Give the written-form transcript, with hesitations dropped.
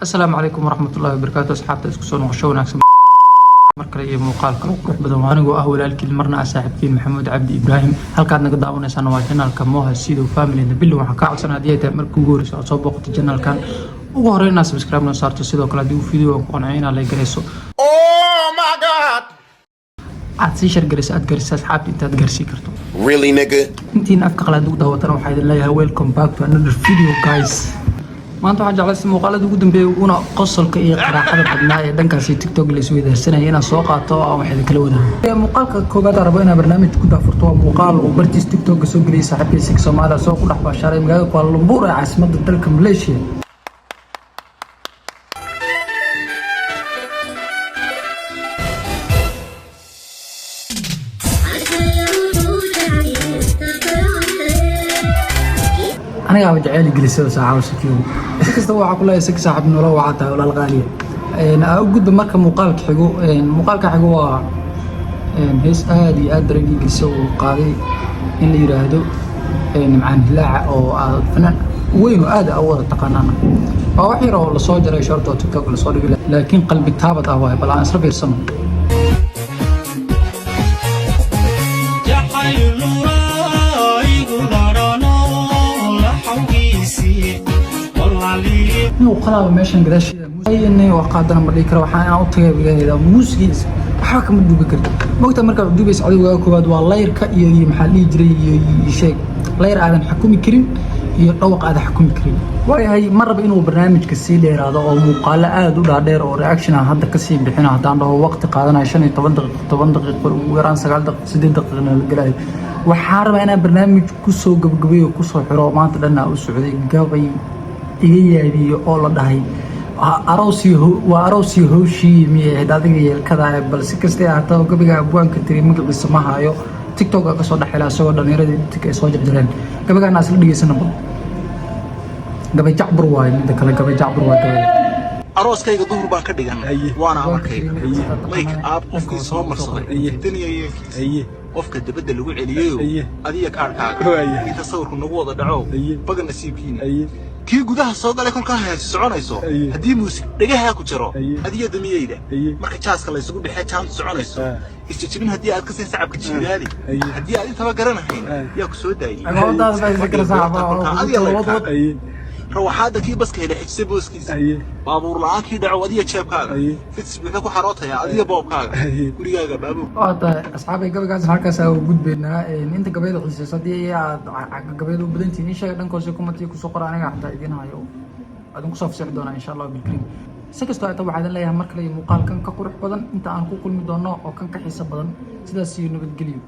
Asalaamu calaykum waraxmatullahi wabarakaatu. Asxaabta, isku soo noqosho wanaagsan mar kale iyo muuqaal kale oo qurux badan. Waa anigoo ah walaalkiin, marna ah saaxiibkiin, Maxamuud Cabdi Ibraahim. Halkaad naga daawanaysaan waa channelka Moha Sidow Family. Nabilow, waxaan kaa codsanaa, haddii ay tahay markii ugu horreysa aad soo booqato channelkan, ugu horreyn inaad subscribe noo saarto. Sidoo kale, haddii uu video ku qanciyo, inaad like garayso, Oh my God! aad sii share garayso, aad gaarsiiso asxaabta intaad gaarsii karto. Really, nigga? Intiina afka qalaad ugu daawatana, waxaa idin leeyahay welcome back to another video, guys. Maanta waxaan jeclaystay muuqaalada ugu dambeeyay uguna qosolka iyo qaraaxada badnaa ee dhankaasi TikTok la isweydaarsanaya inaan soo qaato oo aan wax idinkala wadaago. Muuqaalka koowaad aan rabo inaan barnaamij ku daafurto waa muuqaal uu bartiis TikTok soo geliyay saaxiibkay Sig Soomaaliya, soo ku dhex baashaaray magaalada Kuala Lumpur ee caasimadda dalka Malaysia. Anigaaba jeceyl gelisada saaxaabo Sikiyow. Si kastaba, waxaa ku leeyahay Sig, saaxiib nolol, waxaa tahay walaal qaaliya. Aa u gudba marka muuqaalka xigo. Muuqaalka xigo waa hees aad iyo aad dareen ii gelisa uu qaaday in la yiraahdo Nimcaan Hilaaca, oo ah fanaan weyn oo aad u wada taqaanaan. Waa wax yar oo lasoo jaray, short oo TikTok lasoo dhigay, laakiin qalbi taabad ah waaye. Bal aan isla fiirsano. Inuu qalaaba meeshan gadaasheeda waa qaadana ma dhihi karo. Waxaan inaan u tagay bigaheeda muusigiisa waxba kama duubi karto mogta. Markaa duubaysa, cadowgaaga koowaad waa layrka iyo maxaa la dhihi jiray iyo sheeg, layr aadan xakumi karin iyo dhawaq aadan xakumi karin. Waayahay, ma raba inuu barnaamijka sii dheeraado oo muuqaalo aad u dhaadheer oo reaction aan hadda kasii bixino. Haddaan dhaho waqti qaadanayo 15 daqiiqo, 10 daqiiqo, ugu yaraan 9 daqiiqo, 8 daqiiqna la gelayo. Waxaan rabaa inaan barnaamij kusoo gabagabeeyo, kusoo xiro. Maanta dhan aa u socday gabay iga yaabiyo oo la dhahay waa aroosii howshii miyay ahayd adiga yeelkada. Bal si kastay ahaataba, gabayga abwaanka tiri magaciisa ma hayo. TikTok ka soo dhexela isagoo dhallinyaradii tik ay soo jarjareen. Gabaygaana isla dhegeysana. Bal gabay jacbur waaye, midda kale gabay jacbur waa gabay. Arooskayga duhur baan ka dhigan, waana amarkayga. Make up qofkii soo marsaday daniya yeelkiisa, qofka dabadda lagu celiyeyo, adiga kaarkaaga inta sawirku nagu wada dhaco, baga nasiibkiina. Kii gudaha soo galay kolkaa heesi soconayso, haddii muusig dhagahaa ku jiro, adiga damiyeyda. Marka jaaska laysugu dhexee jaantu soconayso, isjejebin haddii aad ka siin sacabka jiidaali, haddii aad intaba garanahayn, yaa ku soo daayey? Adiga laydhkaaga rawaxaadda kii baska hele xijisay booskiisa, baabuur la'aan kii dhaco, adiga jeebkaaga fits buuxa ku xarootaya, adiga boobkaaga gurigaaga baabuur. Waa tahay, asxaabay, gabaygaas halkaas aan u gudbaynaa. Inta gabayada xiisayso, haddii aad gabayada u badantihiin, ii sheega dhanka hoose commentiga kusoo qora. Aniga xataa idiin hayo, adin kusoo fasixi doonaa, insha Allah bilkariim. Si kastoo ayta, waxaa idin leeyahay mar kale iyo muuqaalkan ka qurux badan inta aan ku kulmi doono oo kan ka xiiso badan, sidaas iyo nabadgelyo.